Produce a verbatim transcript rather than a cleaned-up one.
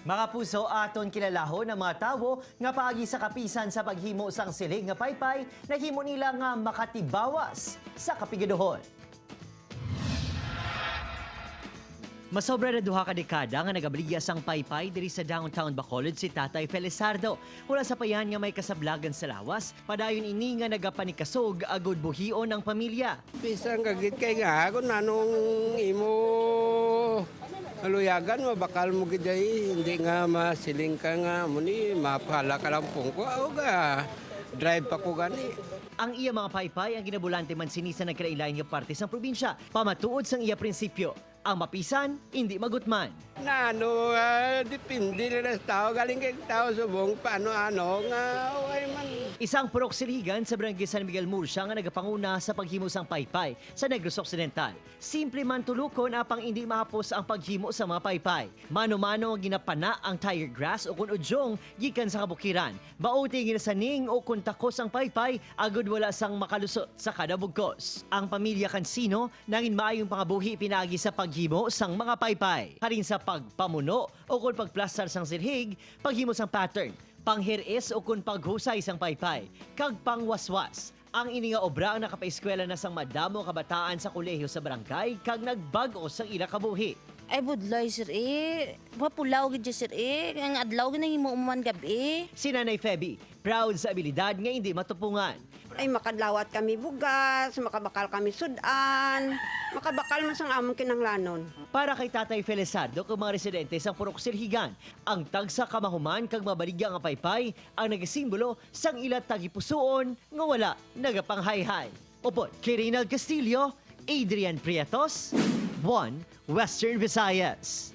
Mga puso, aton kilalahon ang mga tawo nga paagi sa kapisan sa paghimo sang siling nga paypay, nahimo nila nga makatibawas sa kapigaduhon. Masobra na duha ka dekada nga nagabaligya sang paypay diri sa downtown Bacolod si Tatay Felizardo. Wala sa payan nga may kasablagan sa lawas, padayon ini nga nagapanikasog agud buhion ang pamilya. Bisan ka gid kay nga, kung anong imo kaluyagan, mabakal mo gid ay, hindi nga masiling ka nga, muni, mapala ka lang pungko, ako ga drive pa ko gani. Ang iya mga paypay ang ginabulante man sini sa nagkalain-lain nga parte sang probinsya, pamatuod sang iya prinsipyo, ang mapisan, indi magutman. Na ano, ah, depende na sa tao, galing kay tao subong, paano ano, nga, okay man. Isang purok siligan sa Barangay San Miguel Murcia nga nagapanguna sa paghimo sang paypay sa Negros Occidental. Simple man tulukon apang indi mahapos ang paghimo sa mga paypay. Mano-mano nga ginapana ang tiger grass o kun udyong gikan sa kabukiran. Mauti nga ginasaning o kun takos ang paypay agud wala sang makalusot sa kada bugkos. Ang pamilya Cansino nangin maayong pangabuhi pinaagi sa paghimo sang mga paypay. Halin sa pagpamuno o kun pagplastar sang silhig, paghimo sang pattern, panghir-is o kun paghusay sang paypay, kag pangwaswas. Ang ini nga obra ang nakapaeskwela na sang madamo nga kabataan sa kolehiyo sa barangay kag nagbag-o sang ila kabuhi. Ay, budlay, sir, eh. Mapulaw gid siya, sir, eh. Ang adlaw, ginahimo man gab-i. Si Nanay Feby, proud sa abilidad nga indi matupungan. Ay, makadlawat kami bugas, makabakal kami sudan, makabakal man sang amon kinahanglanon. Para kay Tatay Felizardo kag mga residente sang Purok Silhigan, ang tagsa ka mahuman kag mabaligya nga paypay ang nagasimbolo sang ila tagipusoon nga wala nagapanghayhay. Upod kay Reynald Castillo, Adrian Prietos, One Western Visayas.